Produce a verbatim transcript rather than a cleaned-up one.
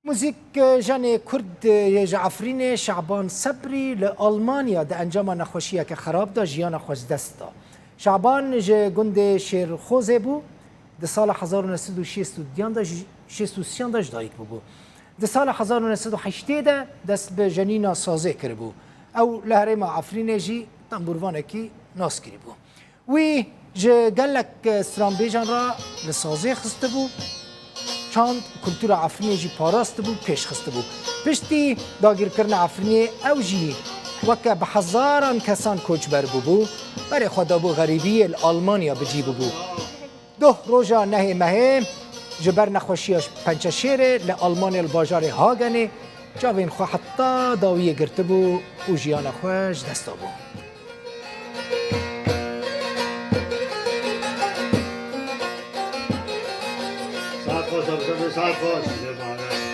Muzîk, e, jenê Kurd, e, yê ji Efrînê Şaban Sebrî li Almanya di encama nexweşiyeke xerab de jiyana xwe ji dest da. Şaban ji gundê Şêrxozê bû, di sala hezar û neh sed û şêst û duyan de ji, şêst û sêyan de ji dayik bûbû. Di sala hezar û neh sed û heştê de dest bi jenîna sazê kiribû. Ew li herêma Efrînê jî tembûrvanekî nas kirîbû. Wî ji gelek stranbêjan re li sazê xistibû, çand û kultura Efrînê jî parastibû, pêş xistibû. Piştî dagîrkirina Efrînê ew jî weke bi hezaran kesan koçber bûbû, berê xwe dabû xerîbiyê, li Almanya bi cî bûbû. Doh roja nehê mehê ji ber nexweşiya pençeşêrê li Almanya li bajarê Hagenê çavên xwe heta dawiyê girtibû û jiyana xwe ji dest dabû. Saet xweş, Abdulkadir, saet xweş.